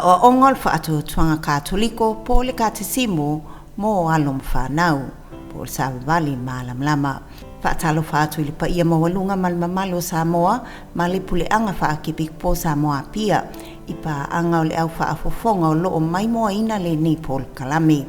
Aoaoga o le Faatuatuaga Katoliko po o le Katisimo mo alo ma fanau, po o le Savavali i le Malamalama. Faatalofa atu i le paia maualuga ma le mamalu o Samoa ma le Puleaga Faakepikopo o Samoa Apia i paaga o le au faafofoga o lo o maimoaina lenei polokalame.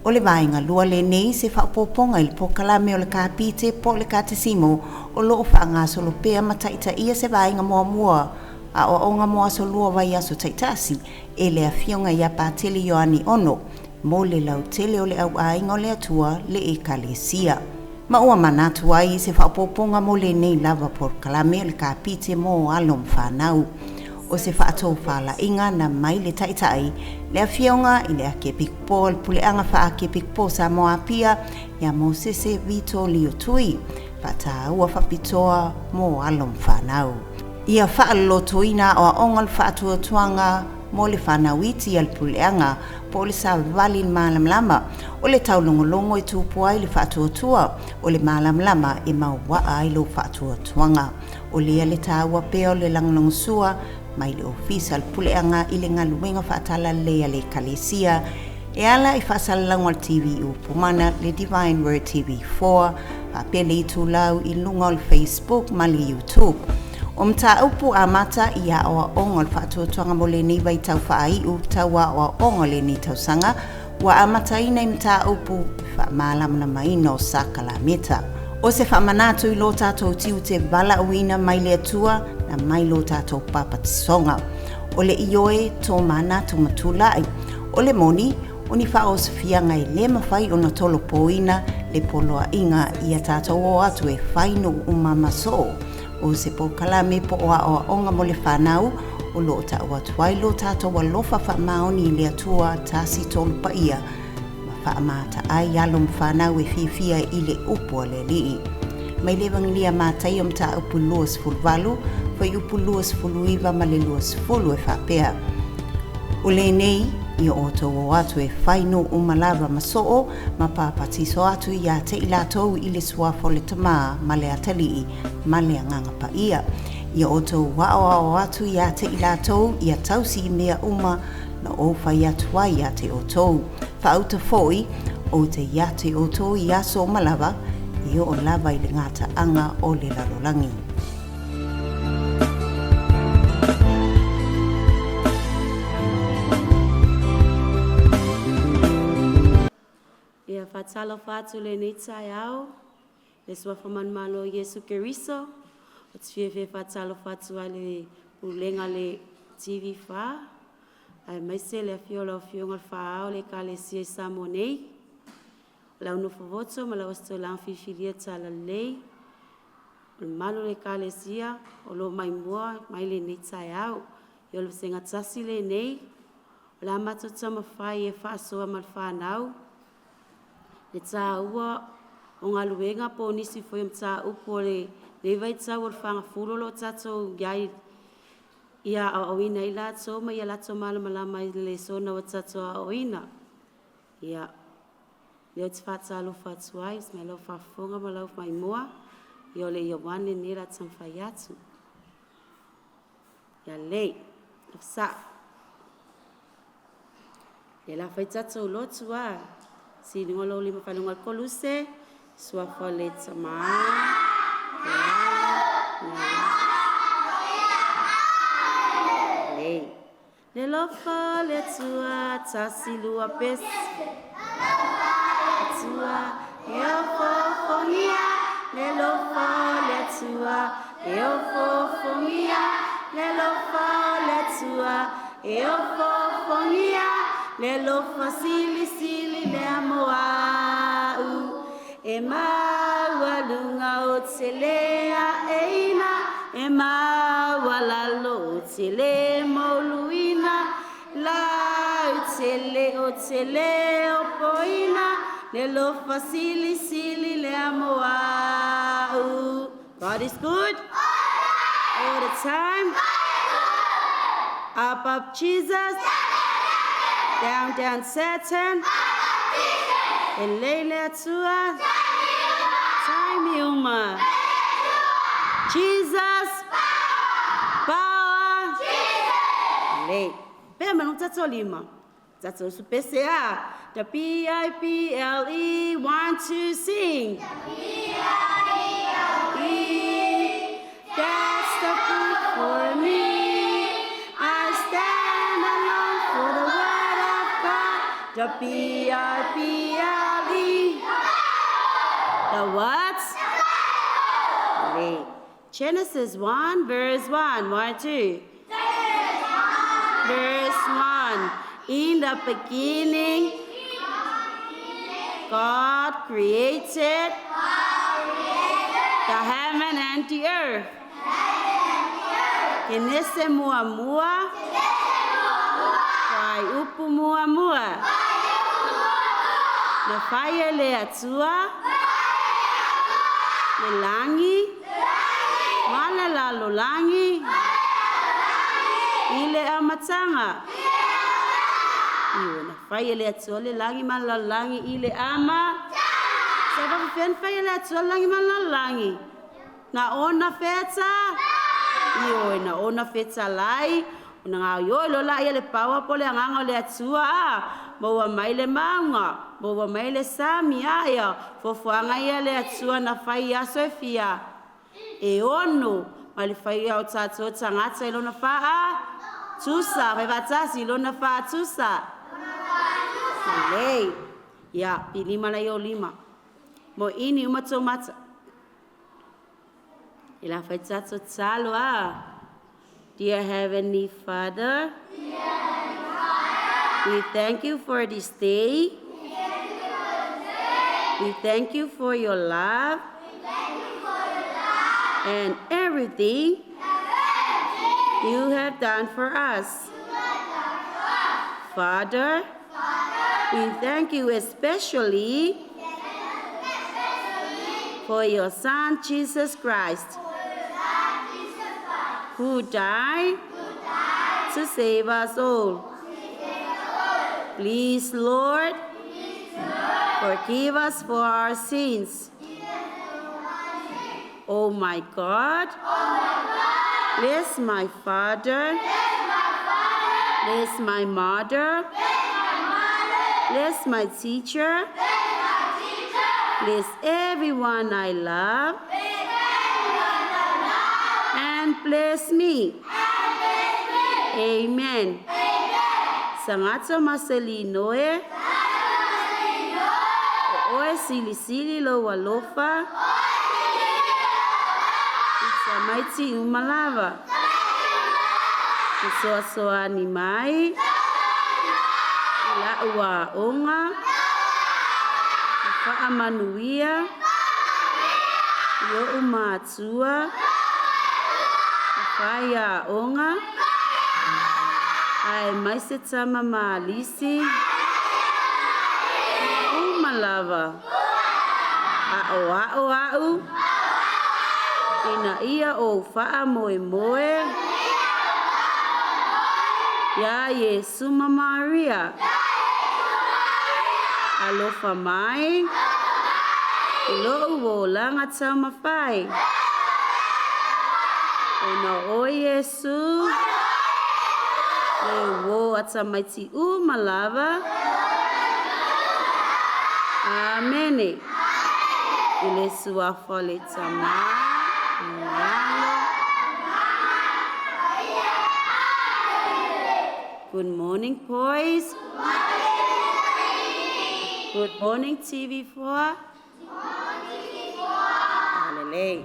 O le vaega lua lenei se faaopoopoga i le polokalame o le Kapite po o le Katisimo o lo o faagasolo pea ma taitaia se vaega muamua aoaoga mo aso lua vaiaso taitasi e le Afioga ia Patele Ioane Ono mo le lautele o le auaiga o le Atua le Ekalesia. Ma ua manatu ai i se faaopoopoga mo lenei lava polokalame o le Kapite mo alo ma fanau. O se faatofalaiga na mai le Taitai, le Afioga i le Akiepikopo o le Puleaga Faakepikopo o Samoa Apia ia Mosese Vito Lio Tui, faataua faapitoa mo alo ma fanau. Ia faalolotoina aoaoga o le faatuatuaga mo le fanau iti a le Puleaga po o le Savavali i le Malamalama, o le taulogologo e tupu ai le faatuatua, o le malamalama e mauaa ai lou faatuatuaga. O lea le taua pea o le lagolagosua mai le Ofisa o le Puleaga i le galuega faatalalelei a le Ekalesia e ala i faasalalauga o le TV Upu Mana, le Divine Word TV4, faapea le itulau i luga o le Facebook ma le YouTube. O mataupu amata i aoaoga o le faatuatuaga mo lenei vaitau faaiu tau aoaoga o lenei tausaga ua amataina i mataupu faamalamalamaina o sakalameta. O se faamanatu i lo tatou tiute valaauina mai le Atua na mai lo tatou papatisoga. O le ioe tō manatu ma tulai. O le moni, o ni faaosofiaga e lē mafai ona tolopoina le poloaiga ia tatou o atu e fai nuu uma ma soo. O se polokalame po o aoaoga mo le fanau o lo o ta'u atu ai lo tatou alofa faamaoni i le Atua Tasi Tolu Paia ma faamata ai alo ma fanau e fiafia i le upu a le Alii. Mai le Evagelia Mataio Mataupu 28, fuaiupu 29 ma le 20 e faapea, O lenei, ia outou o atu e fai nuu uma lava ma soo ma papatiso atu ia te i latou i le suafa o le Tamā ma le Atalii ma le Agaga Paia. Ia outou aoao atu ia te i latou ia tausi i mea uma na ou fai atu ai ia te outou. Faauta foi, ou te ia te outou i aso uma lava, e oo lava i le gataaga o le lalolagi. Ia faatalofa atu lenei taeao le suafa manumalo o Iesu Keriso. Ou te fiafia e faatalofa atu ai i le pulega o le TV4 aemaise le afio o lau Afioga i le Faa-ao o le Ekalesia i Samoa nei, o le au nofovoto ma le auositolaga filifilia talalelei, o le mamalu o le Ekalesia o lo o maimoa mai lenei taeao. Ia o le vasega tasi lenei o le a matou taumafai e faasoa ma le fanau le taua o galuega po o nisi foi o mataupu o lenei vaitau o le fagafulu o lo o tatou i ai ia aoaoina ai latou ma ia latou malamalama i le lesona ua tatou aoaoina. Ia, lea ou te faatalofa atu ai i lau faafofoga ma lau maimoa. Ia o le Year 1 lenei o le a taumafai atu. Ia lelei, onosai. Ia o le a fai tatou lotu a. Siliga lou lima faluga i le koluse, suafa o le Tama, le Alo ma le. Le alofa o le Atua, tasi lua pese. Atua e ofoofogia, le alofa o le Atua e ofoofogia, le alofa o le Atua e ofoofogia, le alofa silisili lea mo au. E maualuga ou te le aeina, e maualalo ou te le mouluina, lautele ou te le opoina, le alofa silisili lea mo au. God is good all the time. Up, up, Jesus. Down, down, Satan. E lelei le Atua. Taimi uma. Jesus. Power. Lelei. fea mai luga tatou lima? Tatou usu pese a. The P I P L E, 1, 2, sing. The P I P L E, that's the book for me. I stand alone for the word of God. The P I P L E. The what? The Genesis 1 verse 1. 1, 2. Verse 1. In the beginning, God created the heaven and the earth. Kenese muamua. Fuaiupu muamua. Na faia e le Atua. Le lagi. Ma le lalolagi. I le amataga. Ioe, na faia e le Atua le lagi ma le lalolagi i le ama. Sa faapefea ona faia e le Atua le lagi ma le lalolagi? Na ona feta? Ioe, na ona fetalai, ona gaoioi loa laia o le paua po o le agaga o le Atua a, maua mai le mauga, maua mai le sami a ia fuafuaga ia a le Atua na fai i aso e fia? E 6, mai le faia o tatou tagata i lona faatusa, fai faatasi, lona faatusa. Lelei. Ia, pilima laia o lima. Mo'ini uma tou mata. E la fai tatou tatalo a. Dear Heavenly Father, we thank you for this day. We thank you for your love and everything you have done for us. Father, we thank you especially for your Son, Jesus Christ, who died to save us all. Please, Lord, forgive us for our sins. Oh my God, bless my father, bless my mother, bless my teacher, bless everyone I love, and bless me. Amen. Sagato Marcelino e. O oe silisili lou alofa. I tamaiti uma lava. Fesoasoani mai. I la'u aoga. Ma faamanuia. I o'u matua. Ma faiaoga. Aemaise tama ma alisi. Uma lava. A'oa'o a'u. Ina ia ou faamoemoe. Iā Iesu ma Maria. Alofa mai. I lo'u olaga taumafai. Ona o oe Iesu. Le uō a tamaiti uma lava. Amene. I le Suafa o le Tamā, le Alo. Good morning, boys. Good morning, TV4. Alelei.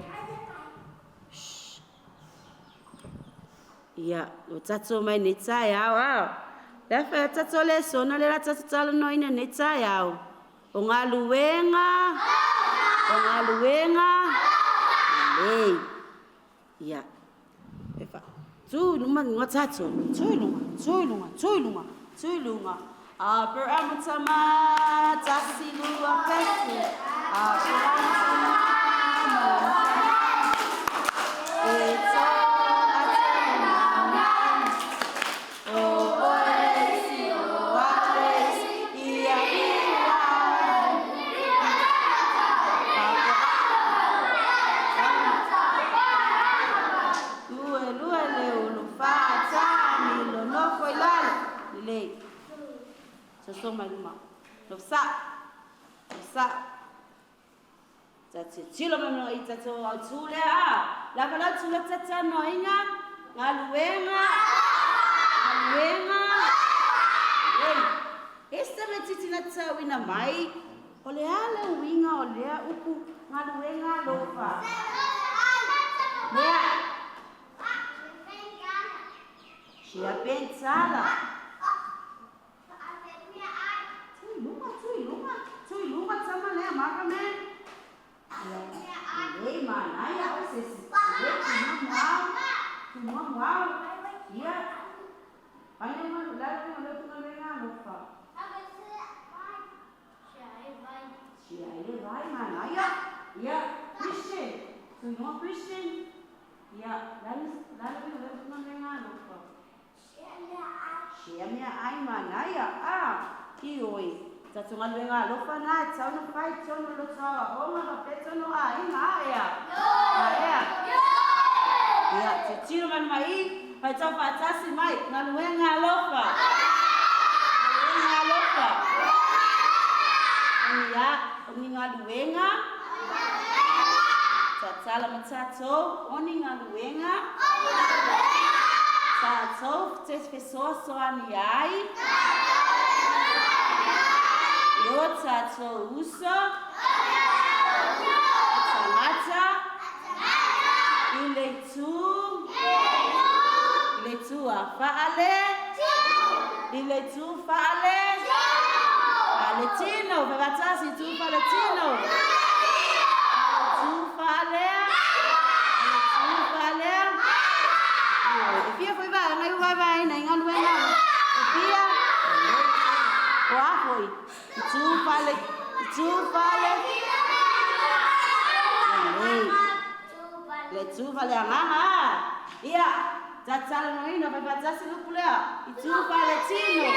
Ia, ua tatou omai nei taeao a. Le afa tatou le sona le la tatou talanoaina nei taeao. O galuega. O galuega. Lelei. Ia. E fa. Tu i luma luga tatou. Tu i luga, tu i luga, tu i luga, tu i luga. Aperama tama, tasi lua pese. Aperama tama, e to O oe isi o ale isi ia iwa. Lua lua le ulu fata, milo nofo i lalo. mai luma. Nofo sa'o, nofo sa'o. Tilotilo mai ma i tatou autū lea a. Lava la autū lea tatou galuega, galuega. Ei, e se tamaitiiti na te sauina mai, o le a le uiga o lea upu galuega alofa? Lea. Shea penitala. Tui luga, tui luga, tui luga tama lea maka me. Lelei manaia o se isi. Lelei tumamuau, tumamuau. Ia. Ai le malu la le le galuega alofa. Shea le vai manaia. Ia, Christian. Tui luga Christian. Ia, la la le le galuega alofa. Shea mea ai manaia. Ah, ioe. Tatou galuega alofa na e tatau ona fai totonu o loto aoaoga faapea totonu o aiga ea. Ea. Ia, tilotilo mai mai faitau faatasi mai galuega alofa. Galuega alofa. O ni a, o ni galuega. Tatala ma tatou, o ni galuega. Tatou te fesoasoani ai. I o tatou uso. Tagata. I le itu. I le itu a faale. I le itu faale. Faletino, fafatasi itu faletino. Itu faale. Itu faale. E fia foi vai, ngai vai vai na galuega. E fia. O a foi. Itu fale, itu fale. Lelei. Le tu fale agaga. Ia, tataloina fafatasi lupu lea. Itu faletino.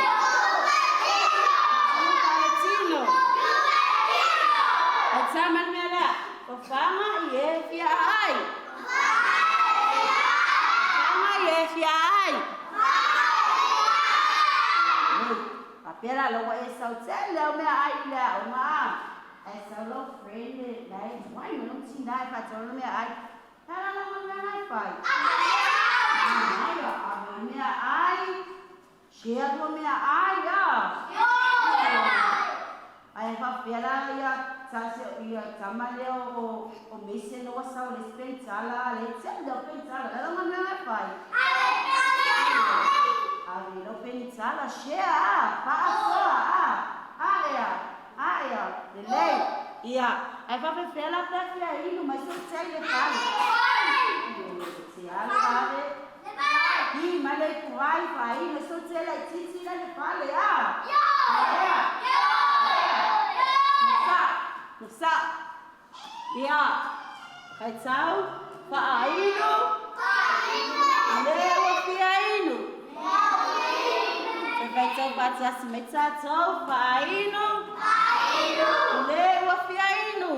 Itu faletino. Faitama le mea lea. Fafaga i e fia ai. Fafaga i e fia ai. Faapea la ua e sautele o mea ai i le aoga. Ae sau lou friend la e tuai ma lou tina e faatau mea ai. La la la galuega e fai. Ai, ave mea ai. Share tua mea ai a. Ae faapea la ia sa ia tama lea o o Mason ua sau le penitala le tele o penitala la la galuega e fai. Ave lau penitala share a, faasoa a. Aea, aea, lelei. Ia, ae faapefea la pe fia inu mai so tei le fale. Te alo ave. I mai le ipuvai faainu so tele titi la le fale a. Aea. Nusa, nusa. Ia, faitau, faainu. Le ua fia inu. E faitau faatasi mai tatou, faainu. Le ua fia inu.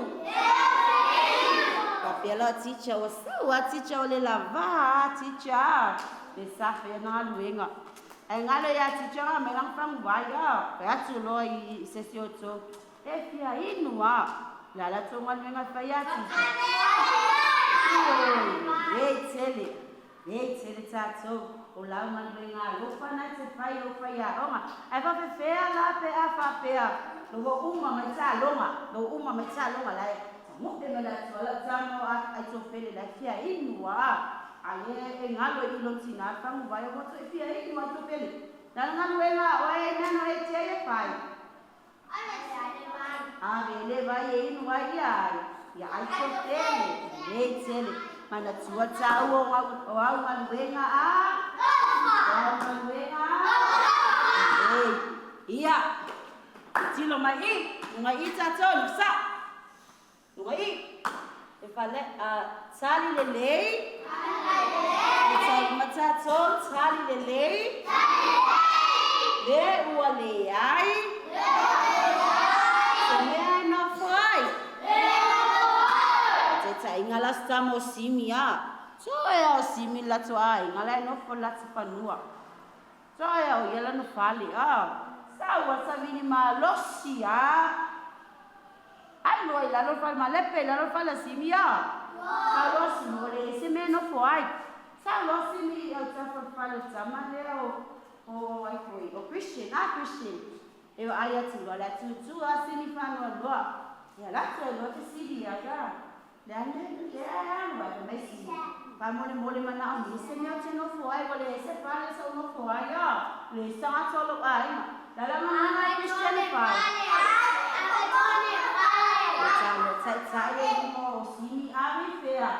Faapea la teacher ua sau a teacher o le lavā a teacher. Le safe na galuega. Ae galo ia teacher ga mai lang fangu vai a. Fai atu loa i se si o tou. E fia inu a. La la tou galuega fai a teacher. Lei tele. Lei tele tatou. O lau galuega alofa na te fai o fai aoga. Ae faapefea la pe a faapea. Lo uma mai taaloga. Lo uma mai taaloga la e. Mupe ma le atu ala tama o ai tofele la fia inu a. Ale e ngalo i lo tina fangu vai o to e fia inu a tofele. La galuega o e nano e te e fai. Ave le vai e inu ai ai. Ia ai tofele. Lei tele. Mana tua tau o au galuega a. O au galuega a. Lei. Ia. Tilo mai i. Unga i tatou nusa. Unga i. E fale a tali lelei. E tali ma tatou tali lelei. Le ua leai. Se mea e nofo ai. Taitaiga la se tama o Simi a. Toe o Simi latou aiga la e nofo lata fanua. Toe o ia lana fale a. Sau a savili malosi a. Ai loa i lalo le fale malepe i lalo le fale a Simi a. Sau loa Simi ua leai se mea e nofo ai. Sau loa Simi i autafa o le fale o le tama lea o o ai foi o Christian a Christian. E vaai atu loa le atutu a Simi faanoanoa. E alu atu ai loa fesili i ai a. Le a le mea lea e alu ai? Fai mai Simi, Faamolemole manaomia se mea ou te nofo ai, ua leai se fale sa ou nofo ai a. Leai se tagata o lou aiga. Le a la galuega a Christian e fai? Ua tau ia taitai le lima o Simi ave i fea?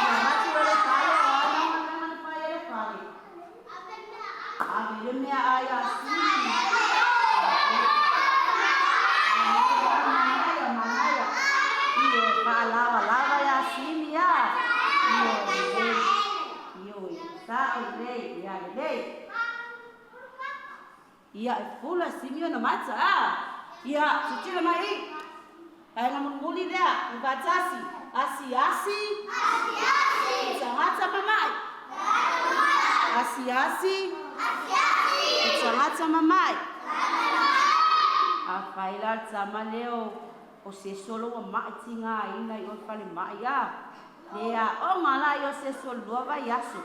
Ia avatu e le fale o a nai galuega na fai e le fale? Ave le meaai a Simi. Manaia, manaia. Ioe, faalavalava ia Simi a. Ioe, ioe, sao lelei, ia lelei. Ia, e fula Simi ona mata a. Ia, tilotilo mai i. Vaega mulimuli lea, i faatasi. Asiasi. Asiasi. I tagata mamai. Asiasi. Asiasi. I tagata mamai. Afai la le tama lea o o se isi o lou ma'i tigaina i o i le falemai a. Le aoga la i o se isi o le lua vaiaso.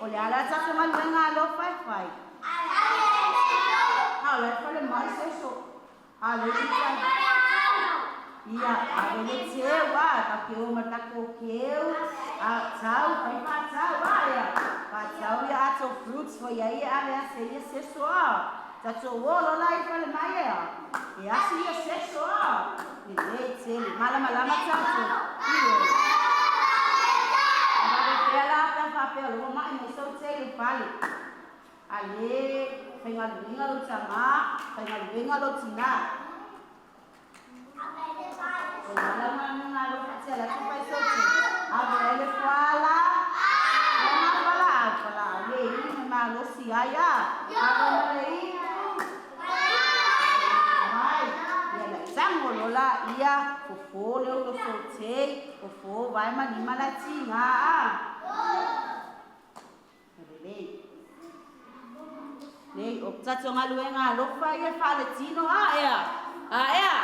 O le a la le tatou galuega a lea o faifai? A o la e i le falemai se isi. A le Ia, ave le teu a, tatou o ma le tatou keu, a tau, fai faatau a ia. Faatau ia ato fruits foi ai e ave ase ia seso a. Tatou o loa la i le falemai ea. E asi ia seso a. Lelei tele, malamalama tatou. Ioe. A faapefea la pe a faapea o lea ua mai mai sou teu i le fale. A le faigaluega lou tama, faigaluega lou tina. O le a la galuega a lou fatia la te fai sou teu. Ave ai le fuala. O le a fualaau, fualaau le inu e malosi ai a. Ave ma le inu. Mai. Ia na tago loa laia, fofo le ulo sou tei, fofo vae ma lima la tiga a. Lelei. Lei, o tatou galuega alofa ia e faaletino a ea. A ea.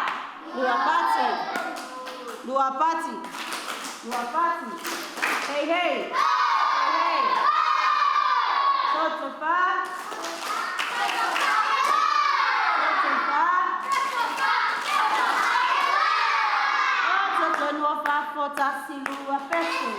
Lua pati. Lua pati. Lua pati. Hey, hey. Hey, hey. Toto fa. Toto fa. Toto nua fa fo tasi lua fetu.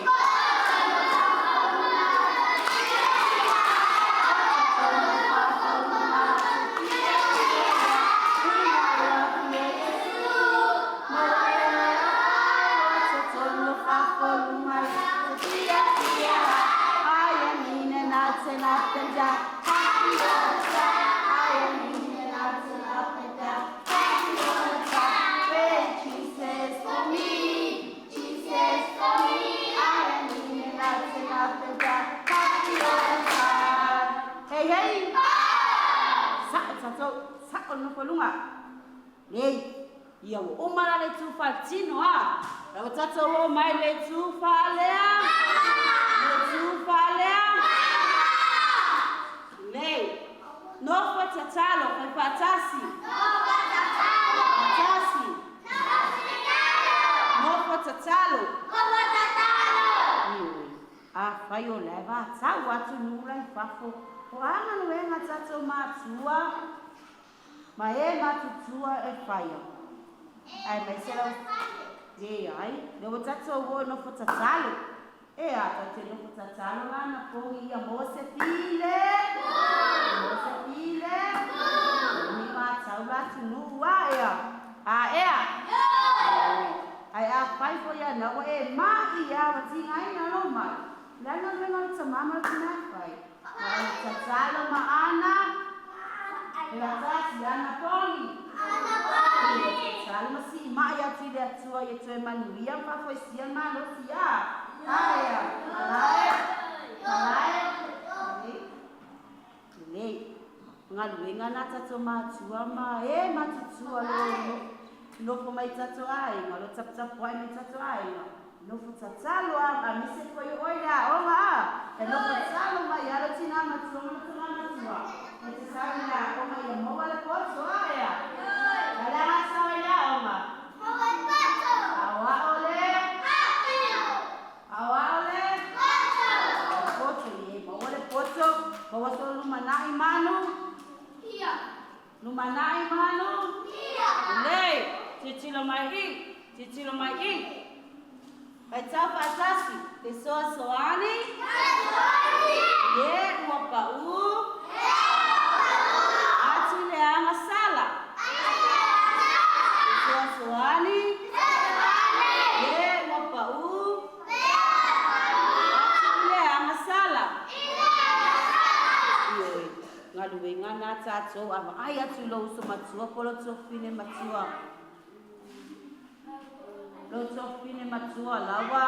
Jesus for me, I am leaning out and up and down, happy all the time. Hey, hey! Sa'o tatou, sa'o le nofo i luga. Nei, ia ua uma la le itu faletino a. La ua tatou oo mai le itu faalea. Le itu faalea. Nei, nofo tatalo, fai faatasi. Nofo tatalo. Faatasi. Nofo tatalo. Nofo tatalo. Ioe. Afai o la e vatau atunuu la i fafo, o a galuega tatou matua ma e matutua e faia? Aemaise lau Leai, lea ua tatou o e nofo tatalo. E a tatou te nofo tatalo la anapogi ia maua se file? Maua se file? Ni vatau la atunuu a ea? A ea? Ae afai foi ana ua e ma'i a ua tigaina lou ma'i, o le a le galuega a le tamā ma le tinā e fai? Na o le tatalo ma ana e vatasi anapogi. Tatalo ma siimai atu i le Atua ia toe manuia ma faafoisia le malosi a. Aea, malae, malae. Lelei. Galuega na tatou matua ma e matutua lo nofo mai tatou aiga, lo taputapuai mai tatou aiga. Nofo tatalo a, aemaise foi o oe i le aoga a. E nofo tatalo mai lava le tina matua ma le tama matua. E te sau i le aoga ia maua le poto a ea. A le aga sau ai le aoga. Aoao le. Aoao le. Poto ie maua le poto. Maua so lumanai manu. Lumanai manu. Lelei. Tilotilo mai i. Tilotilo mai i. Faitau faatasi. Fesoasoani. Ie ua pau. Atu i le agasala. Fesoasoani. Ie ua pau. Atu i le agasala. Ioe, galuega na tatou a vaai atu i lou uso matua po o lou tuafafine matua. Lou tuafafine matua lava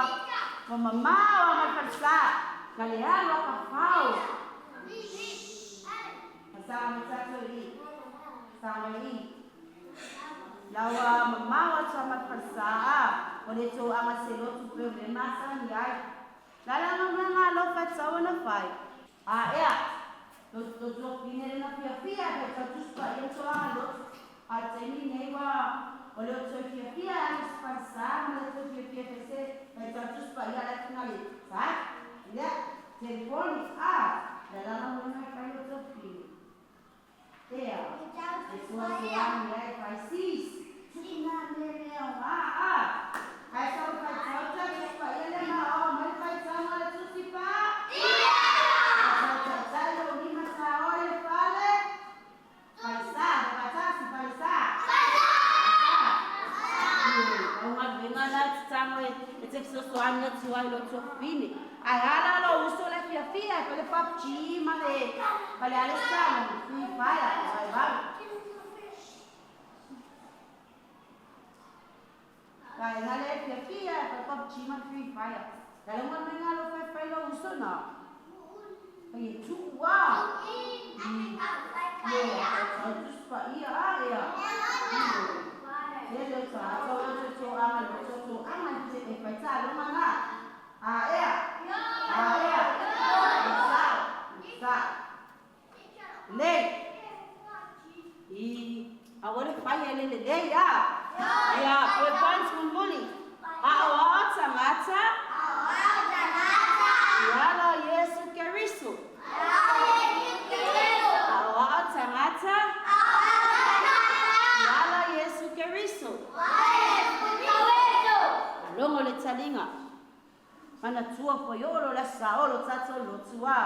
ua mamao a mai falesa na le alu a kafao. Masaga mai tatou i i. Masaga mai i. Laua mamao atu a mai falesa a ua le tou aga se lotu peu le masani ai. Lala galuega alofa e tatau ona fai. A ea, lou tuafafine lena fiafia e faitau Tusi Paia ma tulaga lotu. A o le taimi lenei ua ua le o toe fiafia e alu i se falesa ma le toe fiafia e fai se faitau Tusi Paia a le atu na le sa lea telefoni a le ala galuega e fai lou tuafafine. Ea, e fesoasoani ai fai sis tuuina mea le aoga a. Ae sau faitau ta Tusi Paia lea ma aoao mai le faitauga a le Tusi Pa. Ia! Sau taitai lou lima saoa i le fale. Falesa, faatasi, falesa. Falesa! Ioe, o galuega la e tatalo e te fesoasoani atu ai i lou tuafafine. Ae a la lou uso le fiafia e fai le PUBG ma le ma le a le isi taaloga? Free Fire, vaivai. Vaega lea e fiafia e fai PUBG ma le Free Fire. Le a le galuega alofa e fai lou uso na? Fai e tuu a. Ioe, faitau Tusi Paia a ea. Ioe. Tele o tagata o le totoaga le totoaga e fai taaloga na. A ea? A ea? E sao, e sao. Lelei. I aua le fai ai le lelei a. Ia, poe points mulimuli. Aoao tagata. I ala o Iesu Keriso. Aoao tagata. I ala o Iesu Keriso. Malogo le taliga. Manatua foi olo la sa olo tatou lotu a.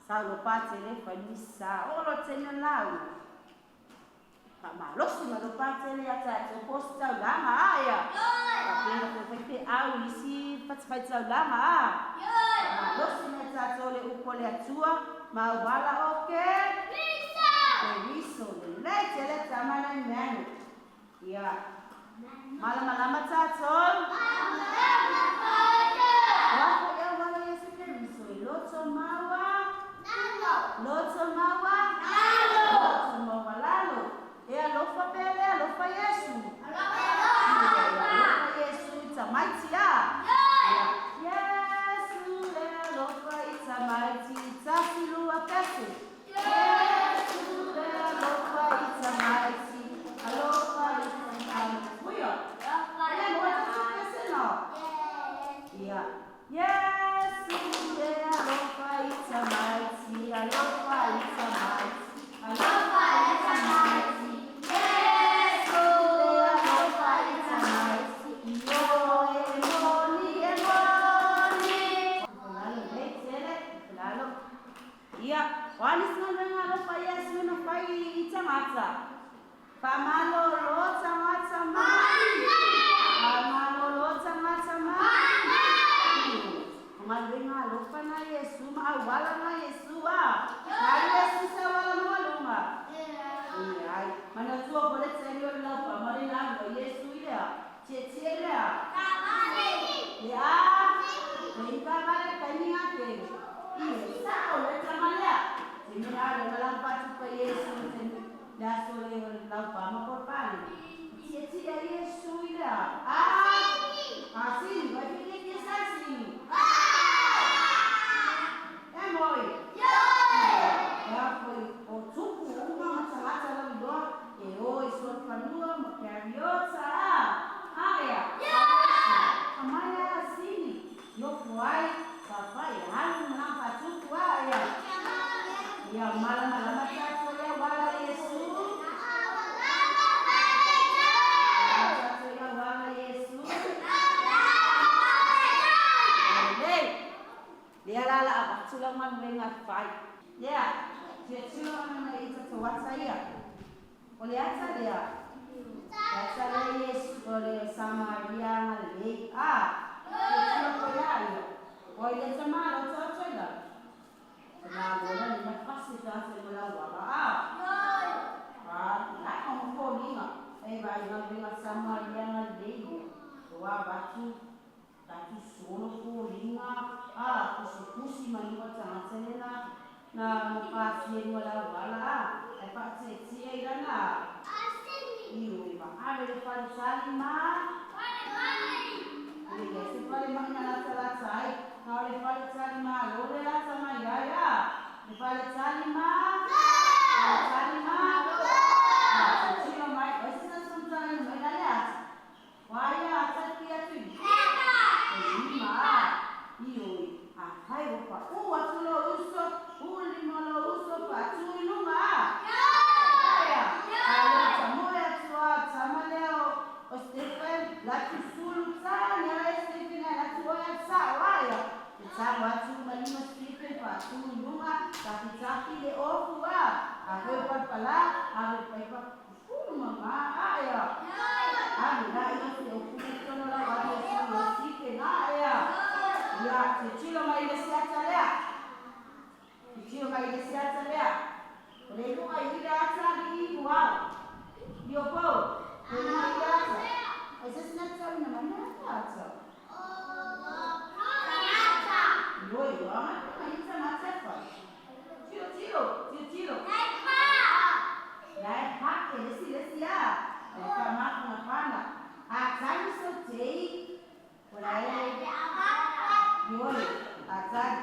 Sa olo patele fai misa olo tene lau. Faamalosi ma lo patele ia tatou posi taulaga a ia. Faapena foi fai feau i isi fatafaitaulaga a. Faamalosi mai tatou le upu a le Atua ma auala o ke Keriso. Lelei tele tama na Emmanuel. Ia. Malamalama tatou? Malamalama tatou! O a foi auala o Iesu Keriso i loto maua? Lalo. Loto maua? Lalo. Loto maua lalo. E alofa pea le alofa Iesu. Alofa. Alofa Iesu i tamaiti a. Iesu le alofa i tamaiti tasi lua pese. Iesu le alofa i tamaiti alofa i tamaiti. Uia. E le moa tatou pese no. Ia. Iesu le alofa i tamaiti alofa i tamaiti alofa i tamaiti. Iesu le alofa i tamaiti. Io e moni e moni. Lalo lelei tele. Lalo. Ia, o a nisi galuega alofa Iesu na fai i tagata? Faamalolo tagata mai. Faamalolo tagata mai. O galuega alofa na Iesu ma auala na Iesu a. Ai Iesu se auala maualuga? Leai. Manatua po le taimi o le laupama le lauga Iesu i le a? Tietie le a? Le a? Le i taavale le taimi gatele. Ioe, sao le tama lea. Taimi la le na laupatu pa Iesu i le taimi le aso le laupama po le paleni. Tietie a Iesu i le a? A? Asini, vai fie sa asini. E moi. Ia foi Lea la la avatu lau galuega e fai. Lea, tilotilo ana i tatou ata ia. O le ata lea, le ata lea Iesu, o le Samaria agalelei. A, tilotilo foi la ia. O ai lea tamālo taoto i lalo? Tamālo la lena fasi tagata i malauala. A, a, la o foliga. E vaai galuega Samaria agalelei ia. Ua avatu tatu solo foliga, a, pusipusi manu tagata lena na pasia i malauala a, ai faatietie i lana ioe ma ave le faletali ma le ia se fale mai na latalata ai na o le faletali malo le lata mai ai a le faletali ma faletali ma tilo mai o se sa mai la le ata waia ata ki atu i lima ioe afai o pa u atu lo uso u lima lo uso pa tu i luga aia alo tamoe atu a tama lea o Stephen latu sulu tani ala Stephen ai latu oe sa waia te tamo atu ma lima Stephen pa tu i luga tafitafi le ofu a a hoi palpala ave paipa fulu mama aia ave la ia se ofu tono la ave sulu Stephen aia ia te tilo mai le siata lea te tilo mai le siata lea o le luga i le ata li i au io po le luga i le ata ai se sina tau ina mai na ata Io io ama mai ita matefa tilo tilo tilo tilo Lai hake le si le si a le fa ma na pana a tani so tei o la e io a tani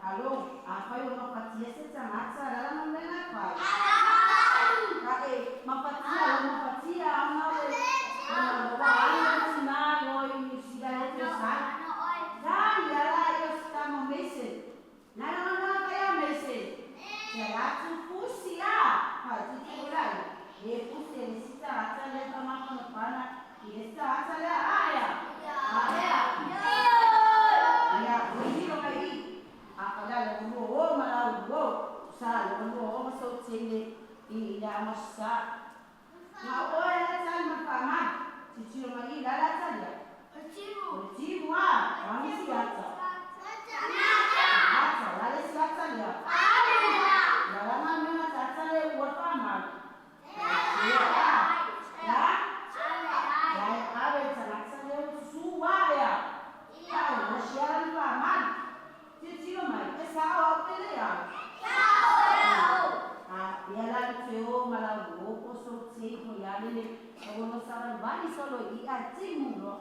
alo a fai o mafatia se tagata la la mena fai ka e mafatia o mafatia ama o ana o wa ana tina o i New Zealand e te sa tani ala i o stamo mese na na na na ka ya mese te la tu fusi a fa tu tu la e fusi le sita ata le fa ma kono pana i le sita ata le aia aia ia o hiro mai a ka la le mo o ma la o sa le mo o ma so tele i la ma sa na o e la tali ma fa ma ti tiro mai la la tali o timu a wa mi si ata ata la le si ata ya la la ma me na tata le ua fa ma ya ya ya ave tala le su wa ya ya o siara ni fa ma ti tiro mai e sa o pele ya a ia la te o ma la o po so te ko ya le o no sa va ni solo i a timu lo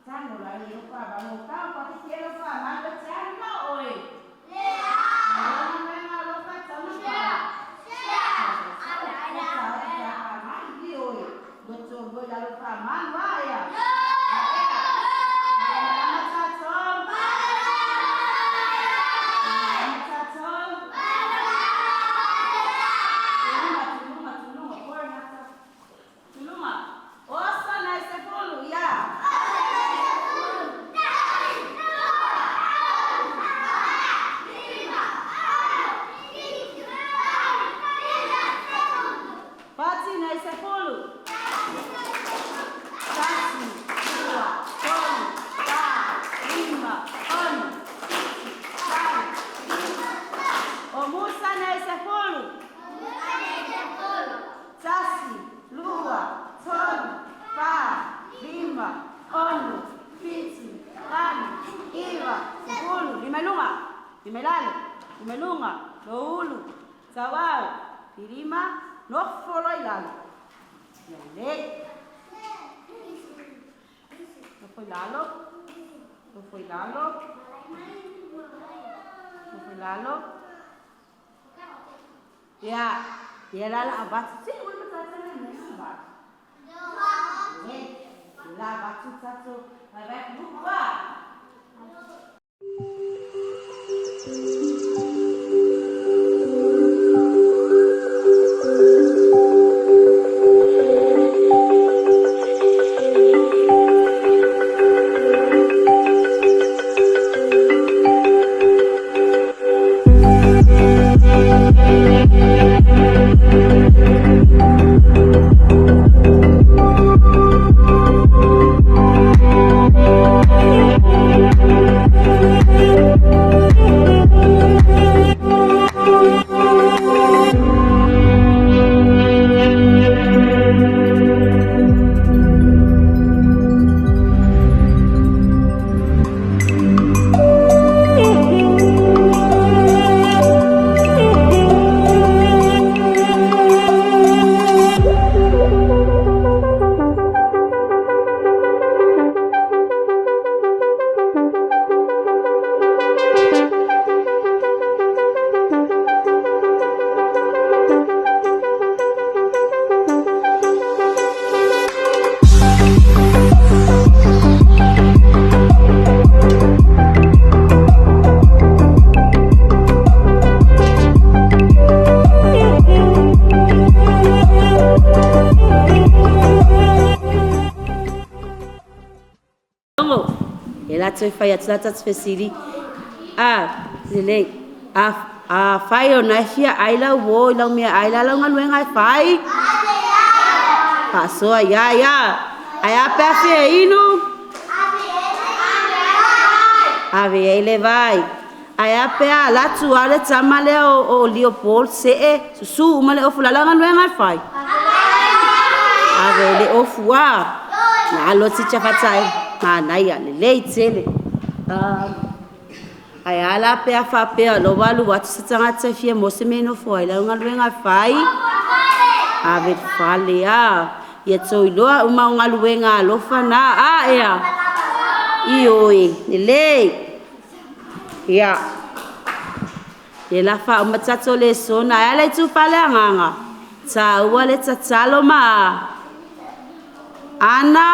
Tango la le fa ba lo ka pa ti lo fa ma lo te no oi le a no me ma lo fa ta no fa oi lo to go la lo fa ma wa ya Pati na isefulu. Tasi, lua, tolu, fa, lima, ono, fitu, valu. O Musa na isefulu. Tasi, lua, tolu, fa, lima, ono, fitu, valu, iva, sefulu. Lima lunga, lima lalo, lima lunga, loulu, sawau, filima, nofolo i lalo. Ia le. Nofo i lalo. Nofo i lalo. Nofo i lalo. Ia, ia la la avatu. Si, ua matata le me avatu. Le, la avatu tato. Vai vai lukua. Lea la toe fai atu la tatou fesili. A, lelei. A, afai o na e fia ai lau uo i lau meaai, o le a lau galuega e fai? Faasoa i ai a. Ae a pe a fia inu? Ave i ai le vai. Ae a pe a alu atu lava le tama lea o Leopold see, susu uma le ofu, o le a lau galuega e fai? Ave i le ofu a. Na alu atu teacher faataele, manaia, lelei tele. Ae a la pe a faapea o lea ua alu atu se tagata e fia maua se mea e nofo ai, o le a lau galuega e fai? Ave i le fale a. Ia outou iloa uma o galuega alofa na, a ea? Ioe, lelei. Ia, o le a faauma tatou lesona. Ae a le itupa le agaga? Tāua le tatalo ma ana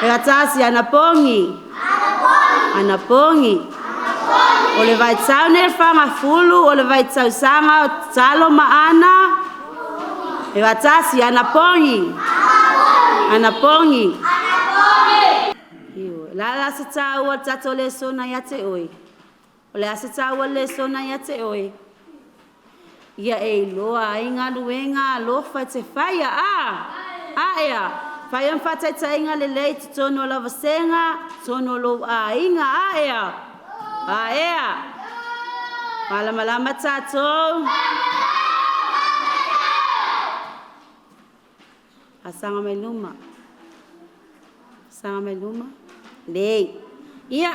e anapogi. Anapogi. O le vaitau nei o le fagafulu, o le vaitausaga o tatalo ma ana e faatasi anapogi. Anapogi. Ioe. O le a la se taua o le tatou lesona ia te oe? O le a se taua o le lesona ia te oe? Ia e iloa ai galuega alofa e te faia a? A ea? Fai ma faataitaiga lelei i totonu o lau vasega, totonu o lou aiga, a ea? A ea? Malamalama tatou? Asaga mai luma. Asaga mai luma. Lelei. Ia,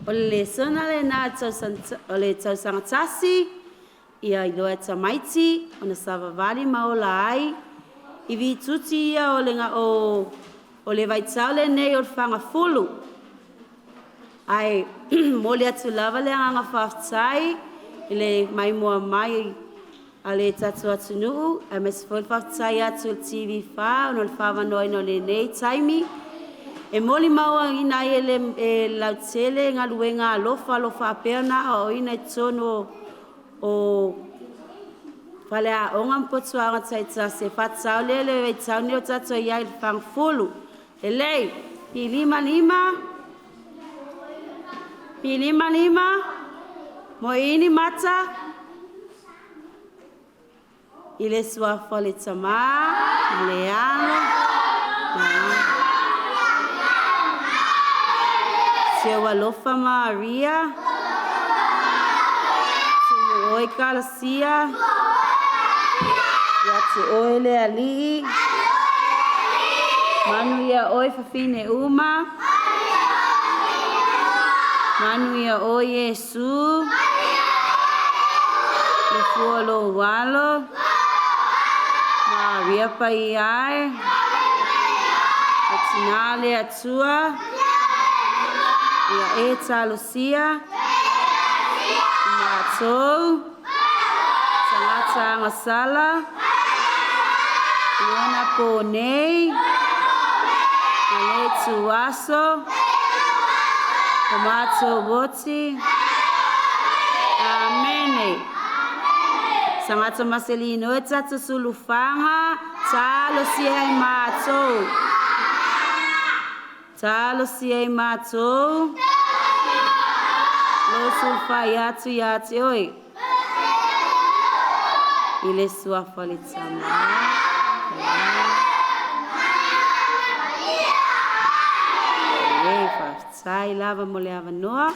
o le lesona lena o le tausaga tasi, ia iloa e tamaiti ona savavali ma ola ai i vituti ia o le, o, o le vaitau lenei o le fagafulu. Ae momoli atu lava le agaga faafetai i le maimoa mai a le tatou atunuu, aemaise foi le faafetai atu i le TV4 ona o le faaavanoaina o lenei taimi e molimauina ai e le lautele galuega alofa o lo o faapea ona aoaoina i totonu o faleaoga ma potuaoga taitasi e faatatau lea i le vaitau lenei o tatou i ai i le fagafulu. Lelei, pilima lima, pilima lima, moeini mata i le suafa o le Tamā ma le Alo ma le Si ou alofa Maria, tumu oe Ekalesia, ia te oe le Alii, manuia oe fafine uma, manuia oe Iesu, le fua o lou alo, Maria Paia e, le tina le Atua, ia e talosia, i matou, tagata agasala, i ona po nei, ma le ituaso, o matou oti. Amene. Tagata maselino e tatou sulufaga, talosia e matou. Talosia e matou. Lo sulufai atu ia te oe. I le suafa o le Tama, e faafetai lava mo le avanoa.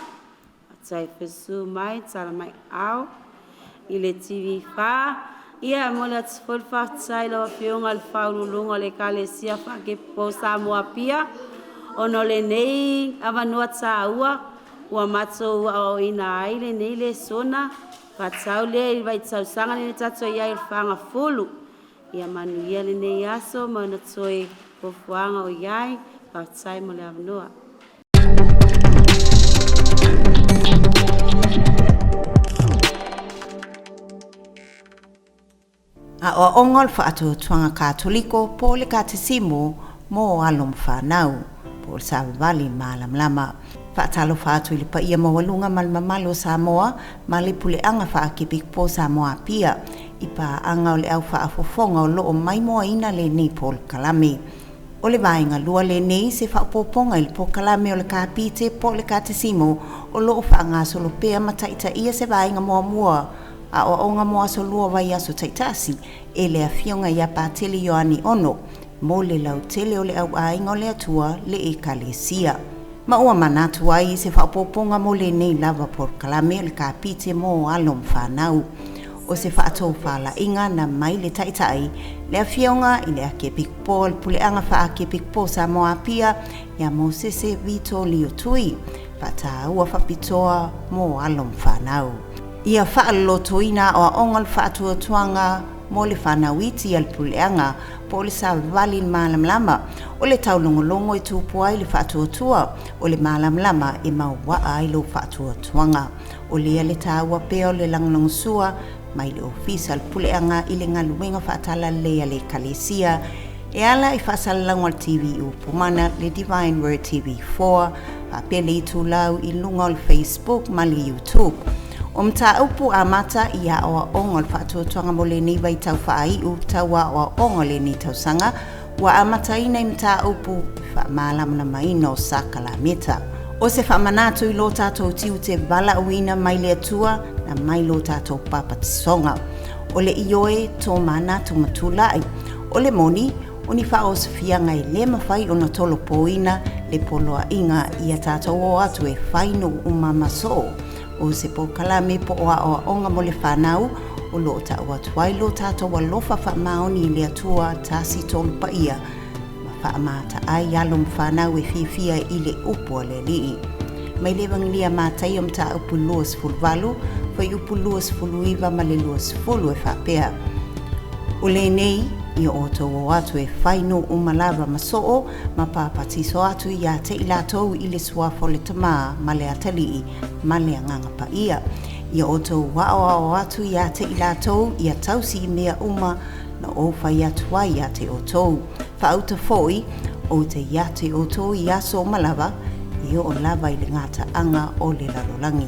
Faafetai foi susu mai tala mai ao i le TV4. Ia e momoli atu foi le faafetai i lau Afioga i le Faauluuluga o le Ekalesia Faakepo o Samoa Apia ona o lenei avanoa taua ua matou aoaoina ai lenei lesona faatatau lea i le vaitausaga lenei tatou i ai o le fagafulu. Ia manuia lenei aso ma ona toe fuafuaga o i ai. Faafetai mo le avanoa. Aoaoga o le Faatuatuaga Katoliko po o le Katesimu mo alo ma fanau, po o le Savavali Malamalama. Faatalofa atu i le paia maualuga ma le mamalu o Samoa ma le Puleaga Faakepikopo o Samoa Apia i paaga o le au faafofoga o lo o maimoaina lenei polokalame. O le vaega lua lenei se faaopoopoga i le polokalame o le Kapite po o le Katesimo o loo faagasolo pea ma taitaia se vaega muamua aoaoga mo aso lua vaiaso taitasi e le Afioga ia Patele Ioane Ono mo le lautele o le auaiga o le Atua le Ekalesia. Ma ua manatu ai se faaopoopoga mo lenei lava polokalame o le Kapite mo alo ma fanau. O se faatofalaiga na mai le Taitai, le Afioga i le Akiepikopo o le Puleaga Faa-Akiepikopo o Samoa Apia ia Mosese Vito Lio Tui, faataua faapitoa mo alo ma fanau. Ia faalolotoina aoaoga o le faatuatuaga mo le fanau iti a le puleaga po o le savavali i le malamalama. O le taulogologo e tupu ai le faatuatua, o le malamalama e mauaa ai lou faatuatuaga. O lea le taua pea o le lagolagosua mai le Ofisa o le Puleaga i le galuega faatalalelei a le Ekalesia e ala i faasalalauga o le TV Upu Mana, le Divine Word TV4, faapea le itulau i luga o le Facebook ma le YouTube. O mataupu amata i aoaoga o le faatuatuaga mo lenei vaitau faaiu tau aoaoga o lenei tausaga ua amataina i mataupu faamalamalamaina o sakalameta. O se faamanatu i lo tātou tiute valaauina mai le Atua na mai lo tātou papatisoga. O le ioe tō manatu ma tulai. O le moni, o ni faaosofiaga e lē mafai ona tolopoina le poloaiga ia tatou o atu e fai nuu uma ma soo. O se polokalame po o aoaoga mo le fanau o loo tau atu ai lo tatou alofa faamaoni i le Atua tasi tolu paia ma faamata ai alo ma fanau e fiafia i le upu a le Alii. Mai le Evagelia Mataio mataupu 28, fuaiupu 29 ma le 20 e faapea. O lenei, ia outou o atu e fai nuu uma lava ma soo ma papatiso atu ia te i latou i le suafa o le Tamā ma le Atalii ma le Agaga Paia. Ia outou aoao atu ia te i latou ia tausi i mea uma na ou fai atu ai ia te outou. Faauta foi, ou te ia te outou i aso uma lava, e oo lava i le gataaga o le lalolagi.